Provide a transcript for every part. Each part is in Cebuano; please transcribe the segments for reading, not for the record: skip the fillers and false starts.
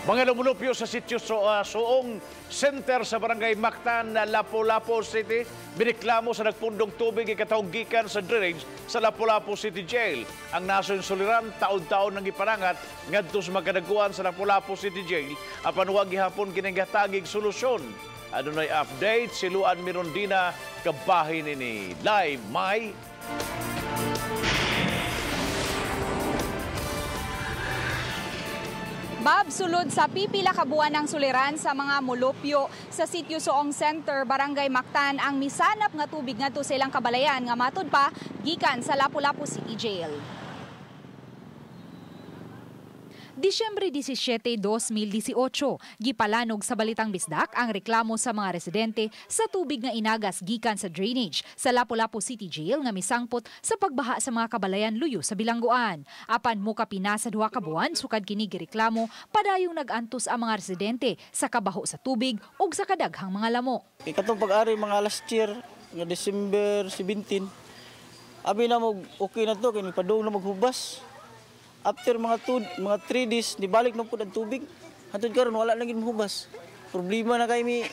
Mga lumulupyo sa sitio Suong Center sa Barangay Mactan, Lapu-Lapu City, biniklamo sa nagpundong tubig ikatawong gikan sa drainage sa Lapu-Lapu City Jail. Ang nasyon suliran, taon-taon nang giparangat ngadto sa magkadaguan sa Lapu-Lapu City Jail, apan wa gihapon kinanggatagig solusyon. Adunay update si Luan Mirondina kabahin ini. Live, Mai. Bob, sulod sa pipila ka buwan ng suliran sa mga mulupyo sa sitio Suong Center, Barangay Mactan, ang misanap nga tubig ngadto sa ilang kabalayan nga matud pa gikan sa Lapu-Lapu City Jail. Disyembre 17, 2018, gipalanog sa Balitang Bisdak ang reklamo sa mga residente sa tubig nga inagas gikan sa drainage sa Lapu-Lapu City Jail nga misangpot sa pagbaha sa mga kabalayan luyo sa bilangguan. Apan mokapina sa 2 ka buwan sukad kini gireklamo, padayong nag-antos ang mga residente sa kabaho sa tubig ug sa kadaghang mga lamok. Katong pag-ari mga last year nga December 17, abi na mo okay na to kay padung na maghubas. After mga 3 days, nibalik na po ang tubig. Hantod karon wala na gid mahubas. Problema na kay mi,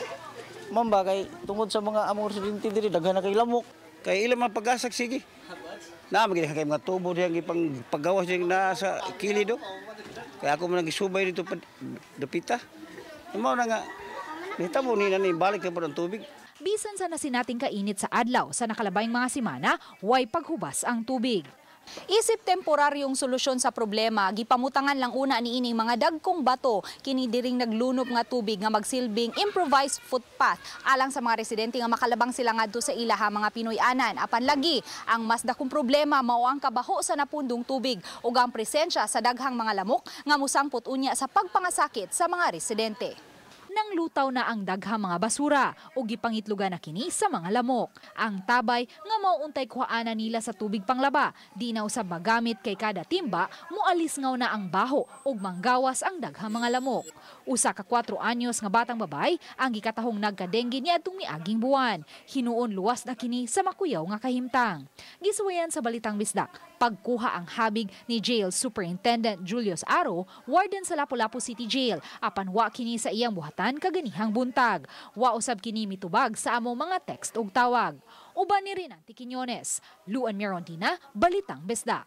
ma'am ba, kay tungod sa mga among residente diri daghan na kay lamok. Kay ilang mga pag-asak sige. Na magid kay mga tubo diyang ipang paggawas diyang na sa kilid do. Kaya ako man gisubay dito dapita. Mao na nga nitamo ni na ni balik na po ang tubig. Bisan sa nasinating kainit sa adlaw sa nakalabayng mga semana, way paghubas ang tubig. Isip temporaryong solusyon sa problema, gipamutangan lang una niining mga dagkong bato kini diring naglunop nga tubig nga magsilbing improvised footpath alang sa mga residente nga makalabang sila ngadto sa ilaha mga Pinoy-anan. Apan lagi ang mas dakong problema mao ang kabaho sa napundong tubig ug ang presensya sa daghang mga lamok nga mosangpot unya sa pagpangasakit sa mga residente. Nang lutaw na ang daghang mga basura o gipangitlugan na kini sa mga lamok. Ang tabay nga mauuntay kuhaana nila sa tubig panglaba, di na usab magamit kay kada timba moalis ngaw na ang baho ug manggawas ang daghang mga lamok. Usa ka 4 anyos nga batang babay ang gikatahong nagkadengge niadtong miaging buwan. Hinuon luwas na kini sa makuyaw nga kahimtang. Gisuwayan sa Balitang Bisdak, pagkuha ang habig ni Jail Superintendent Julius Aro, warden sa Lapu-Lapu City Jail, apan wa kini sa iyang buhatan kaganihang buntag. Wa usab kini mitubag sa among mga text ug tawag. Uban ni Rinanti Quiñones, Luan Mirondina, Balitang Bisdak.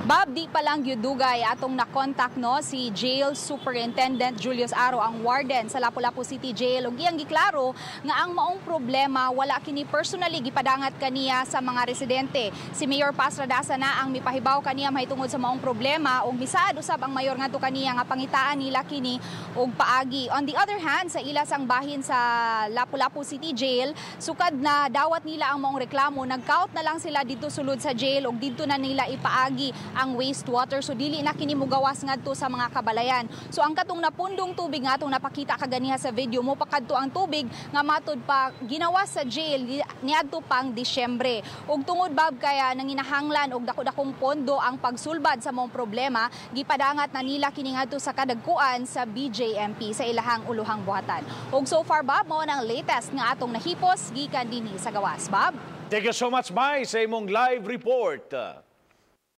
Bob, di pa lang gyudugay atong nakontak no si Jail Superintendent Julius Aro, ang warden sa Lapu-Lapu City Jail, ug iyang giklaro nga ang maong problema wala kini personally gipadangat kaniya sa mga residente. Si Mayor Paz Radaza na ang mipahibaw kaniya mahitungod sa maong problema ug misaad usab ang mayor ngadto kaniya nga pangitaan nila kini og paagi. On the other hand, sa ila sang bahin sa Lapu-Lapu City Jail, sukad na dawat nila ang maong reklamo, nagkaut na lang sila didto sulod sa jail ug didto na nila ipaagi ang wastewater, so dili na kini mugawas ngadto sa mga kabalayan. So ang katong napundong tubig nga atong napakita kaganiha sa video mo pakadto ang tubig nga matud pa ginawas sa jail niadto pang Disyembre. Ug tungod Bob kaya nanginahanglan og dako-dakong pondo ang pagsulbad sa maong problema, gipadangat na nila kini ngadto sa kadagkuan sa BJMP sa ilahang uluhang buhatan. Ug so far Bob, mao nang latest nga atong nahipos gikan dinhi sa gawas. Bob, thank you so much, Mai, sa imong live report.